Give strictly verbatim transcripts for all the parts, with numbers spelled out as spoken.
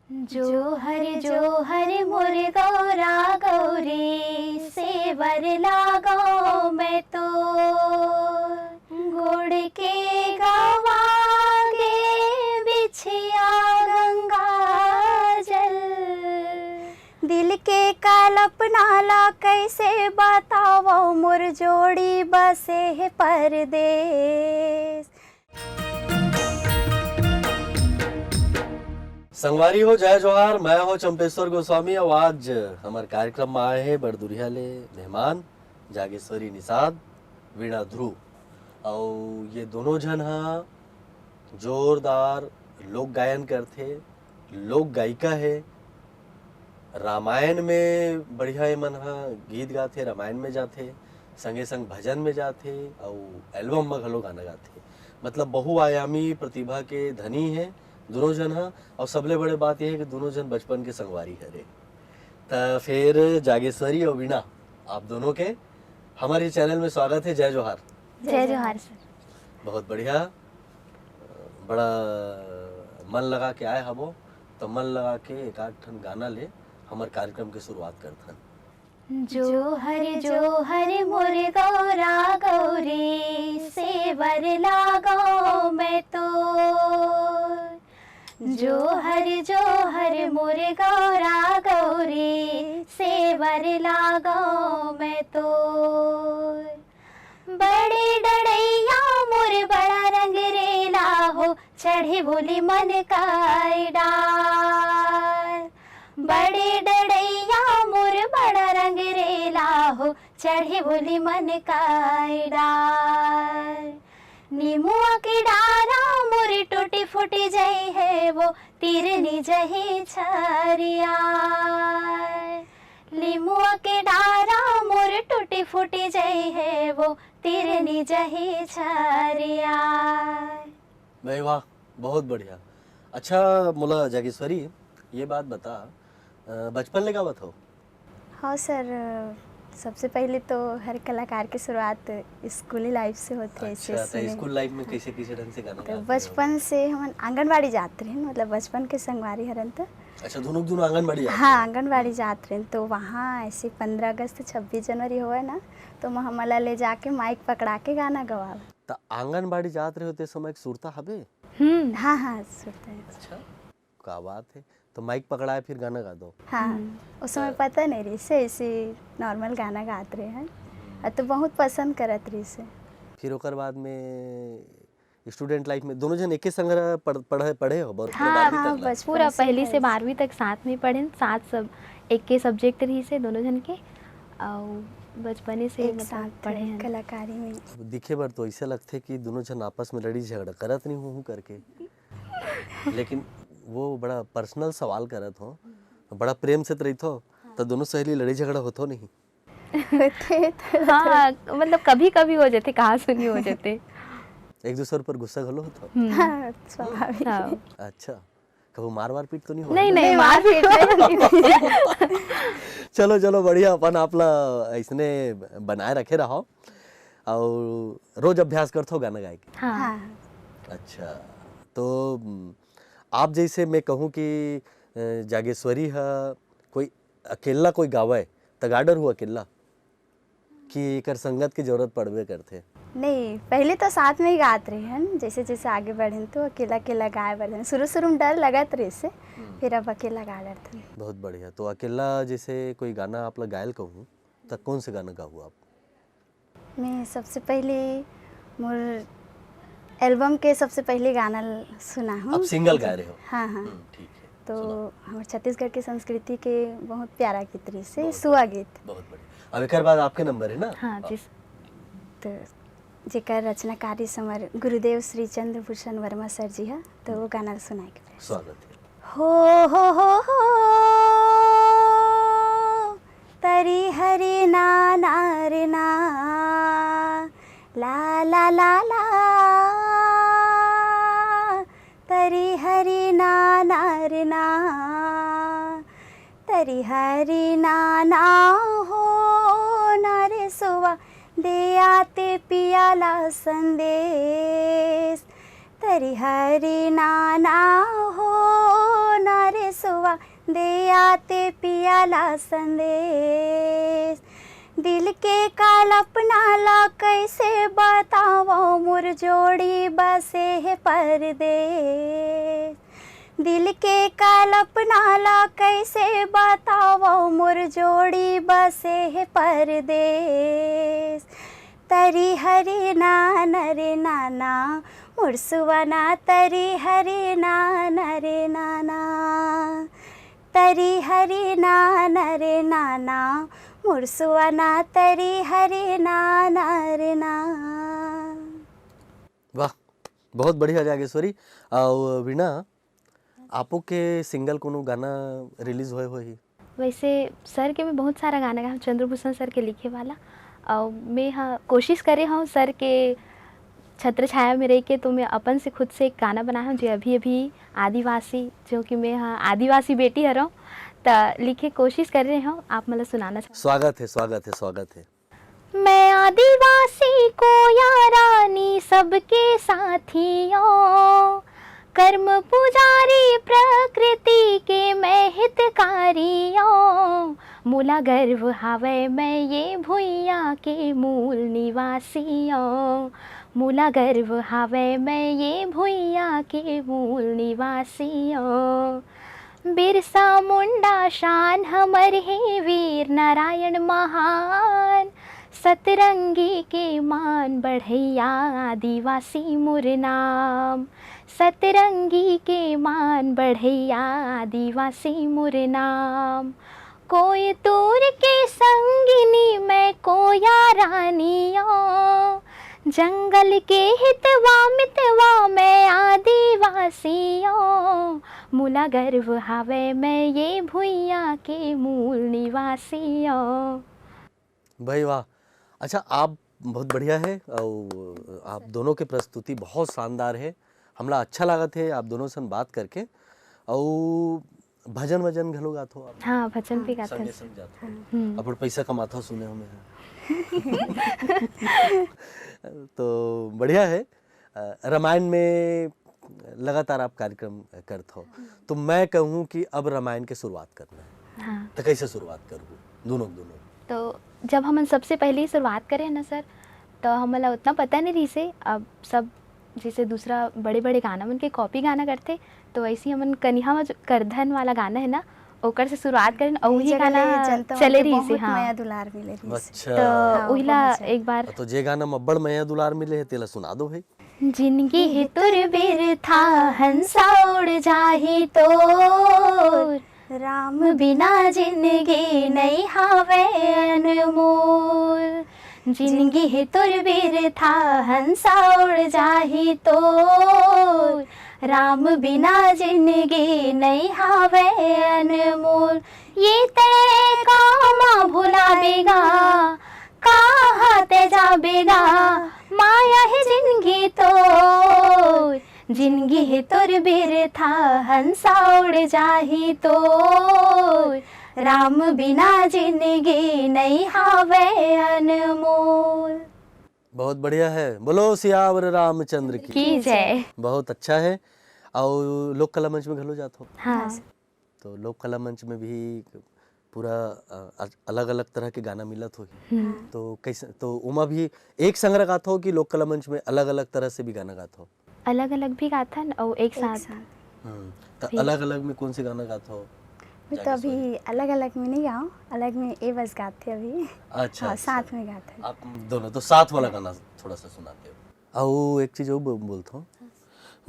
जोहर जोहर मोर गौरा गौरी, सेवर लागो मैं तो। गोड़ के गवा गे बिछिया गंगा जल। दिल के कल्पना ला कैसे बतावो, मोर जोड़ी बसे हे परदेस। संगवारी हो, जय जोहार। मैं हो चंपेश्वर गोस्वामी। अउ आज हमर कार्यक्रम में आए हे बड़दुरिया ले मेहमान जागेश्वरी निषाद, वीणा ध्रुव। अउ ये दोनों झन हा जोरदार लोक गायन करथे, लोक गायिका हे। रामायण में बढ़िया ये मन हा गीत गाथे, रामायण में जाथे, संगे संग भजन में जाथे, अउ एल्बम में घलो गाना गाथे। मतलब बहुआयामी प्रतिभा के धनी हे दोनों झन हा। अउ सबले बड़े बात ये हे कि दोनों झन बचपन के संगवारी हरे। त फिर जागेश्वरी अउ वीणा, आप दोनों के हमारे चैनल में स्वागत हे। जय जोहार। जय जोहार सर। बहुत बढ़िया, बड़ा मन लगा के आए हबो, तो मन लगा के एक आध ठन गाना ले हमर कार्यक्रम के शुरुआत करथन। जोहर जोहर मोर गौरा गौरी, सेवर लागो मैं तो। जोहर जोहर मोर गौरा गौरी, सेवर लागो मैं तो। बड़े डड़ैया मोर बड़ा रंग रेला हो, चढ़े भोली मन काई डार। बड़े डड़ैया मोर बड़ा रंग रेला हो, चढ़े भोली मन काई डार। नीमुआ के डारा मोर टूटी फूटी जई हे वो, तीर नी जही छरिया। नीमुआ के डारा मोर टूटी फूटी जई हे वो, तीर नी जही छरिया। भाई वाह, बहुत बढ़िया। अच्छा, मोला जागेश्वरी, ये बात बता, अ, बचपन ले गावत हो? हाँ सर, सबसे पहले तो हर कलाकार के शुरुआत स्कूली लाइफ से होथे, अच्छा, ऐसे तो सुने। स्कूल लाइफ में कैसे, कैसे ढंग से गाना तो गाते हो? बचपन से हमन आंगनबाड़ी जात रहेन, मतलब बचपन के संगवारी हरन तो। अच्छा, दोनों, दोनों आंगनबाड़ी जात हाँ, रहे? आंगनबाड़ी जात रहेन, तो वहाँ ऐसे पंद्रह अगस्त, छब्बीस जनवरी होवे ना, तो म-, हमन ला ले जाके माइक पकड़ा के गाना गवावे। त आंगनबाड़ी जात रहे हो ते समय एक सुरता हबे? हम्म। हाँ, हाँ, सुरता है। अच्छा, का बात है। तो माइक पकड़ाए फिर गाना गा दो। हाँ, हम्म। उस समय तो पता नहीं रहिसे, ऐसे नॉर्मल गाना गात रहे हैं। हम्म। और तो बहुत पसंद करत रहिसे। फिर ओकर बाद में स्टूडेंट लाइफ में दोनों झन एके संग रह पढ़-, पढ़े, पढ़े हो? बर-, हाँ, बारहवीं हाँ, तक ला? बचपन पूरा से पहली से है। बारहवीं तक साथ में पढ़ेन, साथ सब एके सब्जेक्ट रहिसे दोनों झन के, अउ बचपने से एक मतलब साथ पढ़े हैं। कलाकारी में। अब दिखे बर तो ऐसे लगथे कि दोनों झन आपस में लड़ी झगड़ा करत नहीं हूँ करके, लेकिन वो बड़ा पर्सनल सवाल करत हो, बड़ा प्रेम से तो रहिथो, हाँ। तो दोनों सहेली लड़ी झगड़ा होथो नहीं? होथे तो हाँ, मतलब कभी-कभी हो जाथे, कहाँ सुनी हो जाथे। एक दूसर पर गुस्सा घलो होथो? हम्म। हाँ, स्वाभाविक। हाँ। अच्छा, कभू मार, मार पीट तो नहीं हो? नहीं, नहीं, नहीं, मार मार पीट पीट नहीं। चलो, चलो, बढ़िया, अपन आप ला ऐसने बनाए रखे रहो। अउ रोज अभ्यास करथो गाना गाए के? हाँ। हाँ। अच्छा, तो, उम, आप जैसे मैं कहूँ कि, अ, जागेश्वरी ह कोई अकेला कोई गावय, त गा डरहू अकेला? कि एकर संगत के जरूरत पड़बे करथे? नहीं, पहले तो साथ में ही गात रहे हन, जैसे जैसे आगे बढ़ेन तो अकेला अकेला गाए बर हन। शुरू शुरू में डर लगत रहिसे, हम्म। फिर अब अकेला गा डरथन। बहुत बढ़िया। तो अकेला जैसे कोई गाना आप ला गायल कहूँ, त कौन से गाना गाहू आप? मैं सबसे पहले मोर एल्बम के सबसे पहले गाना ल-, सुना हूँ। आप सिंगल गा रहे हो? हाँ, हाँ। हम्म, ठीक है। तो सुनाओ। हमर छत्तीसगढ़ के संस्कृति के बहुत प्यारा गीत रहिसे, बहुत सुआ बढ़िया, गीत। बहुत बढ़िया। अब एकर बाद आपके नंबर है ना? हाँ, हाँ। जिस-, तो जेकर रचनाकार हमर गुरुदेव श्री चंद्रभूषण वर्मा सर जी ह, तो वो गाना ल सुनाए के प्रयास। स्वागत है। हो, हो, हो, हो, तरी हरी ना, ना रे ना, ला, ला, ला, ला, तरी हरी ना, ना रे ना, तरी हरी ना, ना हो, ना रे सुआ, दे आते पिया ला संदेश, तरी हरी ना, ना हो, ना रे सुआ। दे आते पिया ला संदेश। दिल के कल्पना ला कैसे बतावं, मोर जोड़ी बसे हे परदेश। दिल के कल्पना ला कैसे बतावं, मोर जोड़ी बसे हे परदेश। तरी हरे नान रे नाना, मोर सुवना तरी हरे नान रे नाना। तरी हरे नान रे नाना, मोर सुवना तरी हरे नान रे ना। वाह, बहुत बढ़िया जागेश्वरी। अउ वीणा, आपो के सिंगल कोनो गाना रिलीज होए होही? वैसे सर के मैं बहुत सारा गाना गाए हूँ, चंद्रभूषण सर के लिखे वाला। और मैं हा कोशिश करे हूँ सर के छत्र छाया में रह के, तो मैं अपन से खुद से एक गाना बनाए हूँ, जो अभी अभी आदिवासी, जो कि मैं हा आदिवासी बेटी हरव, त लिखे कोशिश कर रहे हूँ, आप मतलब सुनाना चाहूँ। स्वागत है, स्वागत है, स्वागत है। मैं आदिवासी कोया रानी सबके साथियों, कर्म पुजारी प्रकृति के मैं हितकारियों। मोला गर्व हावय मैं ये भुइयां के मूल निवासियों। मोला गर्व हावय मैं ये भुइयां के मूल निवासियों। बिरसा मुंडा शान हमर हे, वीर नारायण महान। सतरंगी के मान बढ़ैया आदिवासी मुर नाम। सतरंगी के मान बढ़ैया आदिवासी मुर नाम। कोयतूर के संगिनी मैं कोया रानियों। जंगल के हितवा मितवा मैं आदिवासियों। मोला गर्व हावय मैं ये भुइयां के मूल निवासियों। भाई वाह। अच्छा, आप बहुत बढ़िया है और आप दोनों की प्रस्तुति बहुत शानदार है। हमला अच्छा लागत है आप दोनों से बात करके। और भजन वजन घलो गात हो आप? हाँ, भजन भी गात संगे हन। संग जात हो। हम्म। अपन पैसा कमात हो सुने हो मैं। तो बढ़िया है। अ, रामायण में लगातार आप कार्यक्रम करत हो, तो मैं कहूँ कि अब रामायण के शुरुआत करना है। हाँ। तो कैसे शुरुआत करबो दोनों, दोनों? तो जब हमन सबसे पहले ही शुरुआत करे ना सर, तो हमन ला उतना पता नहीं रहिसे। अब सब जैसे दूसरा बड़े-बड़े गाना मन के कॉपी गाना करथे, तो वैसे ही हमन कनिहा म जो करधन वाला गाना है ना, ओकर से शुरुआत करेन, अउ ये उही जगह गाना ले जनता मन चले के रहिसे, बहुत हाँ। मया दुलार मिले रहिसे। अच्छा। तो हाँ, उही ला बहुत अच्छा। एक बार तो जे गाना म अब्बड़ मया दुलार मिले हे, तेला सुना दो भाई। जिनगी हे तोर बिरथा, हंसा उड़ जाही तोर, राम बिना जिनगी नइ हावय अनमोल। जिनगी हे तोर बिरथा, हंसा उड़ जाही तोर, राम बिना जिनगी नइ हावय अनमोल। ये तै कामा भुलाबे गा, कहाँ तै जाबे गा, माया हे जिनगी तोर। जिनगी हे तोर बिरथा, हंसा उड़ जाही तोर, राम बिना जिनगी नइ हावय अनमोल। बहुत बढ़िया है, बोलो सियावर रामचंद्र की। की जय। बहुत अच्छा है। और लोक कला मंच में घलो जात हो? हाँ। हाँ। तो लोक कला मंच में भी पूरा, अ, अ, अलग-अलग तरह के गाना मिलत होही। हम्म। हाँ। तो कैसे, तो ओमा भी एक संग गात हो कि लोक कला मंच में अलग-अलग तरह से भी गाना गात हो? अलग-अलग भी गाथन अउ एक एक साथ। साथ। हम्म, तो भी। अलग-अलग में कौन से गाना गात हो? मैं तो जाके अभी सोच। अलग-अलग में नहीं गाऊँ, अलग में ए बस गाथे अभी। अच्छा, हाँ, अच्छा। साथ में गाथे। आप दोनों, तो साथ वाला गाना थोड़ा सा सुनाते हो। अउ एक चीज और ब-, बोलत हूँ,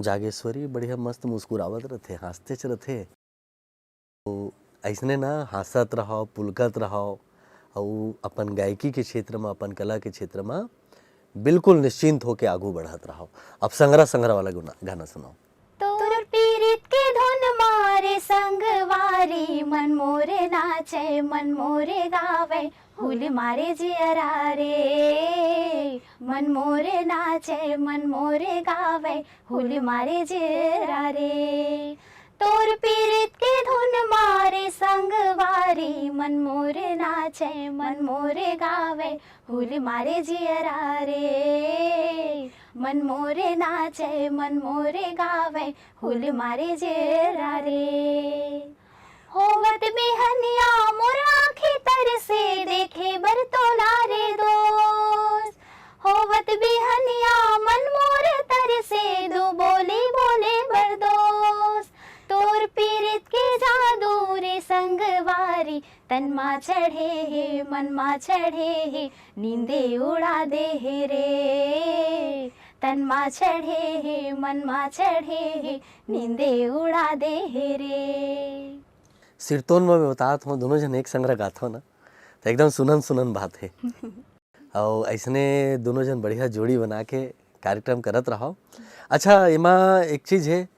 जागेश्वरी बढ़िया मस्त मुस्कुरावत रथे, हंसतेच रथे। तो अइसने ना हंसत रहव, पुलकत रहव, अउ अपन गायकी के क्षेत्र म, अपन कला के क्षेत्र म बिल्कुल निश्चिंत होके आगू बढ़त रहव। अब संगरा संगरा वाला गुना-, गाना सुनाओ। तोर पीरित के धुन मारे संगवारी, मन मोरे नाचे, मन मोरे गावे, हुल मारे जियरा रे। मन मोरे नाचे, मन मोरे गावे, हुल मारे जियरा रे। तोर पीरित के धुन मारे संगवारी, मन मोरे नाचे, मन मोरे गावे, हुल मारे जियरा रे। मन मोरे नाचे, मन मोरे गावे, हुल मारे जियरा रे। संगवारी, तन मा चढ़े हे, मन मा चढ़े हे, नींदे उड़ा दे हे रे। तन मा चढ़े हे, मन मा चढ़े हे, नींदे उड़ा दे हे रे। सिरतोन में मैं बतात हूँ, दोनों जन एक संग गाथो ना, तो एकदम सुनन सुनन बात है। और ऐसने दोनों जन बढ़िया जोड़ी बना के कार्यक्रम करत रहो। अच्छा, एमा एक चीज है,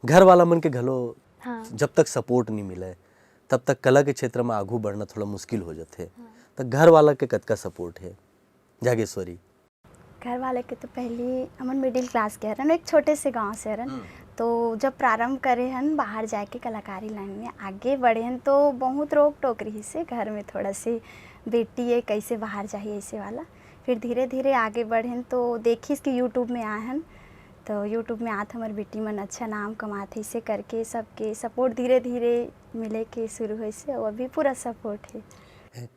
घर वाला मन के घलो हाँ। जब तक सपोर्ट नहीं मिले, तब तक कला के क्षेत्र में आगू बढ़ना थोड़ा मुश्किल हो जाते। हाँ। तो घर वाला के कतका सपोर्ट है, जागेश्वरी? घर वाले के तो पहली हमन मिडिल क्लास के हरन, एक छोटे से गांव से हरन। हम्म। तो जब प्रारंभ करे हन बाहर जाके कलाकारी लाइन में आगे बढ़े हन, तो बहुत रोक टोक रही से घर में, थोड़ा से बेटी है, कैसे बाहर जाही, ऐसे वाला। फिर धीरे धीरे आगे बढ़े हन, तो देखिस कि यूट्यूब में आए हन, तो यूट्यूब में आत हमर बेटी मन अच्छा नाम कमात है, इसे करके सबके सपोर्ट धीरे धीरे मिले के शुरू होइसे, और अभी पूरा सपोर्ट है।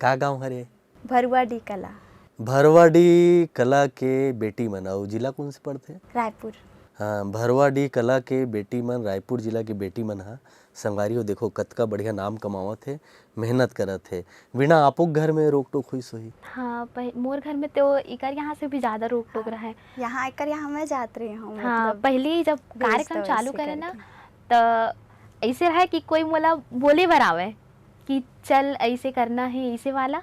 का गांव हरे? भरुआ डी कला। भरुआ डी कला के बेटी मन, अउ जिला कौन से पड़थे? रायपुर। हाँ, भरुआ डी कला के बेटी मन, रायपुर जिला के बेटी मन ह, संगवारी हो, देखो कतका बढ़िया नाम कमावत हे, मेहनत करत हे। वीणा, आपो के घर में रोक टोक होइस होही? हाँ, पह-, मोर घर में तो इकर यहाँ से भी ज्यादा रोक टोक हाँ। रहा है। यहाँ एकर यहाँ मैं जात रही हूँ, हाँ, मतलब, पहली जब भेज कार्यक्रम दो चालू ऐसे करे ना, करके। त ऐसे रहा कि कोई मोला बोले बर आवे कि चल ऐसे करना है, ऐसे वाला,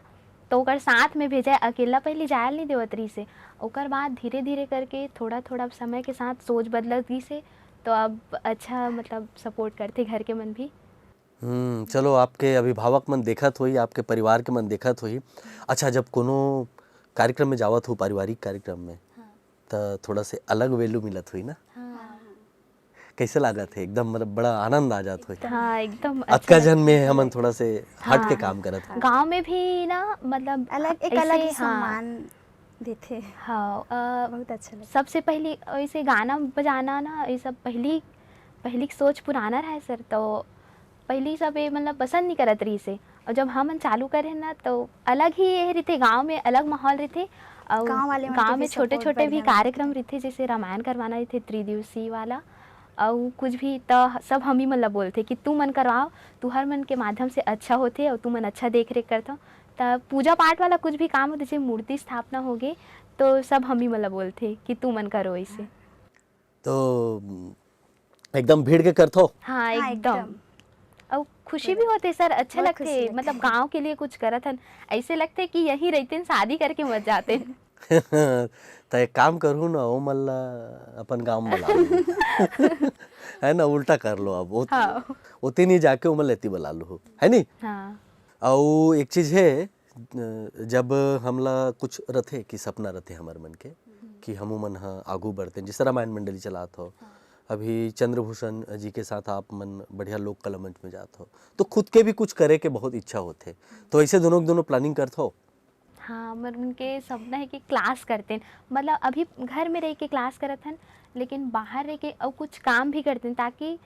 तो ओकर साथ में भेजा, अकेला पहली जायल नहीं देवत रहिस हे। ओकर बाद धीरे-धीरे करके थोड़ा-थोड़ा समय के साथ सोच बदलत गिस हे, तो अब अच्छा मतलब सपोर्ट करथे घर के मन भी। हम्म, चलो, आपके अभिभावक मन देखत होही, आपके परिवार के मन देखत होही। अच्छा, जब कोनो कार्यक्रम में जावत हो, पारिवारिक कार्यक्रम में, हाँ। त थोड़ा से अलग वैल्यू मिलत होही ना? हाँ। कैसे लागत हे? एकदम मतलब बड़ा आनंद आ जात होही। हाँ, एकदम अतका अच्छा जन लगता में है। हमन थोड़ा से हट के हाँ। काम करत हन। गाँव में भी ना, मतलब, अलग, एक ऐसे, अलग ही हाँ। सम्मान देथे। हाँ, अ, बहुत अच्छा लगता। सबसे पहली ऐसे गाना बजाना ना, ये सब पहली, पहली की सोच पुराना रहे सर, तो पहली सब ये मतलब पसंद नहीं करत रहिस हे। और जब हमन चालू करे ना, तो अलग ही ये रहिथे, गाँव में अलग माहौल रहिथे। और गाँव वाले मन के गाँव भी में छोटे-छोटे सपोर्ट भी बढ़िया कार्यक्रम रहिथे। रहिथे, जैसे रामायण करवाना रहिथे त्रिदिवसीय वाला, अउ कुछ भी, त सब हम ही मन ला बोलथे कि तू मन करवाओ, तुहर मन के माध्यम से अच्छा होथे अउ तू मन अच्छा देख रेख करथव। त पूजा पाठ वाला कुछ भी काम होथे, जैसे मूर्ति स्थापना होगे, तो सब हम ही मन ला बोलथे कि तू मन करो ऐसे। तो एकदम भीड़ के करथो? हाँ, हाँ, एकदम। एकदम। अउ खुशी भी होथे सर, अच्छा बहुत लगथे, खुशी लगथे। मतलब गाँव के लिए कुछ करत हन, ऐसे लगथे कि यहीं रहितेन, शादी करके मत जातेन। त एक काम करहू ना, ओमन ला अपन गाँव में बुला लूँ। है ना, उल्टा कर लो अब। ओत-, हाँ। ओती नहीं जाके ओमन लेती बुला लूँ, है नी? हाँ। अउ एक चीज है, अ, जब हमला कुछ रथे कि सपना रथे हमर मन के, हम्म। कि हमू मन ह आगू बढ़तेन, जैसे रामायण मंडली चलात हो, हाँ। अभी चंद्रभूषण जी के साथ आप मन बढ़िया लोक कला मंच में जात हो, तो खुद के भी कुछ करे के बहुत इच्छा होथे, तो ऐसे दोनों, दोनों प्लानिंग करत हो? हाँ, हमर मन के सपना है कि क्लास करतेन, मतलब अभी घर में रह के क्लास करत हन, लेकिन बाहर रह के अउ कुछ काम भी करतेन, ताकि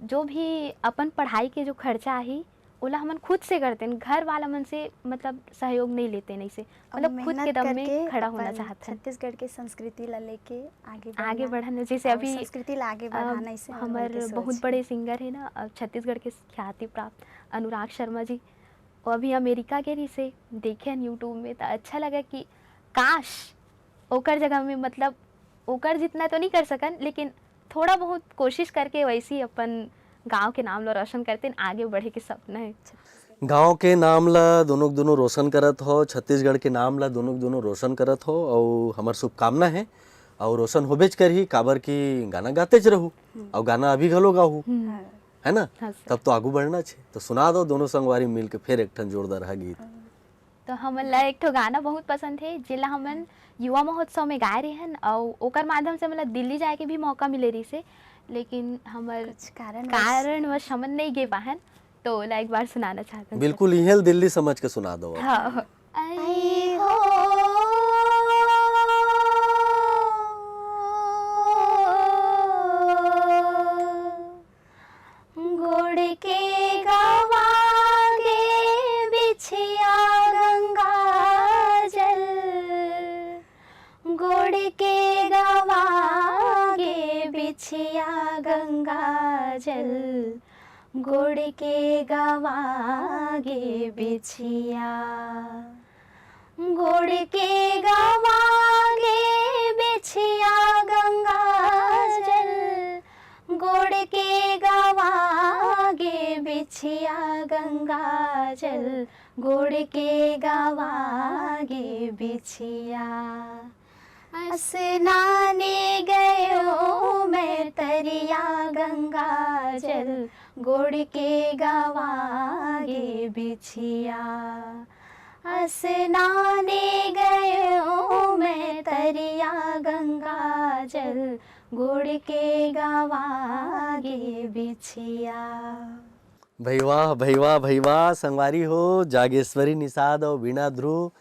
जो भी अपन पढ़ाई के जो खर्चा आही, ओला हमन खुद से करतेन, घर वाला मन से मतलब सहयोग नहीं लेतेन ऐसे, अउ मतलब खुद के मेहनत दम में करके खड़ा होना अपन चाहत हन। छत्तीसगढ़ के संस्कृति ला लेके आगे आगे बढ़ना। बढ़न, जैसे अउ अभी, संस्कृति ला आगे अ, बढ़ाना, ऐसे हमर हमर मन के सोच बहुत हे। बड़े सिंगर है ना, अ, छत्तीसगढ़ के ख्याति प्राप्त अनुराग शर्मा जी, वो अभी अमेरिका के रहिस हे, देखे हन YouTube में, त अच्छा लगा कि काश ओकर जगह में, मतलब ओकर जितना तो नहीं कर सकन, लेकिन थोड़ा बहुत कोशिश करके वैसे ही अपन गाँव के नाम ला रोशन करतेन, आगे बढ़े के सपना है। गाँव के नाम ला दोनों के दोनों रोशन करत हो, छत्तीसगढ़ के नाम ला दोनों के दोनों रोशन करत हो, अउ हमर शुभकामना है, अउ रोशन होबेच करही, काबर कि गाना गातेच रहू, हम्म। अउ गाना अभी घलो गाहू, हम्म। है ना? हाँ सर। तब तो आगू बढ़ना छे। तो सुना दो दोनों संगवारी मिल के फिर एक ठन जोरदार हा गीत। तो हमन ला एक ठो गाना बहुत पसंद है, जेला हमन युवा महोत्सव में गाए रहे हन, अउ ओकर माध्यम से हमन ला दिल्ली जाए के भी मौका मिले रहिस हे, लेकिन हमर कुछ कारणवश कारणवश हमन नहीं गे पाहन, तो ओला एक बार सुनाना चाहत हन। बिल्कुल, इहेल दिल्ली समझ के सुना दो। हाँ। आई हो गोड़ के गवा गे बिछिया गंगा जल, गोड़ के गवा गे बिछिया गंगा जल, गोड़ के गवा गे बिछिया, गोड़ के गवा गे बिछिया गंगा जल, गोड़ के गवा गे बिछिया गंगा जल, गोड़ के गवा गे बिछिया। असनाने गयो मैं तरिया गंगा जल, गोड़ के गवा गे बिछिया। असनाने गयो मैं तरिया गंगा जल, गोड़ के गवा गे बिछिया। भई वाह, भई वाह, भई वाह, संगवारी हो, जागेश्वरी निषाद और वीणा ध्रुव,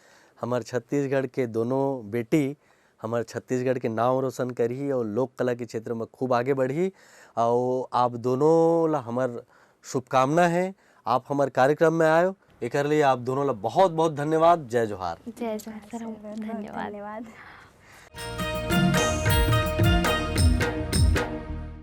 हमर छत्तीसगढ़ के दोनों बेटी, हमर छत्तीसगढ़ के नाम रोशन करही और लोक कला के क्षेत्र में खूब आगे बढ़ही। और आप दोनों ला हमर शुभकामना है, आप हमर कार्यक्रम में आयो, एकर लिए आप दोनों ला बहुत बहुत धन्यवाद। जय जोहार। जय जोहार सर, धन्यवाद। धन्यवाद।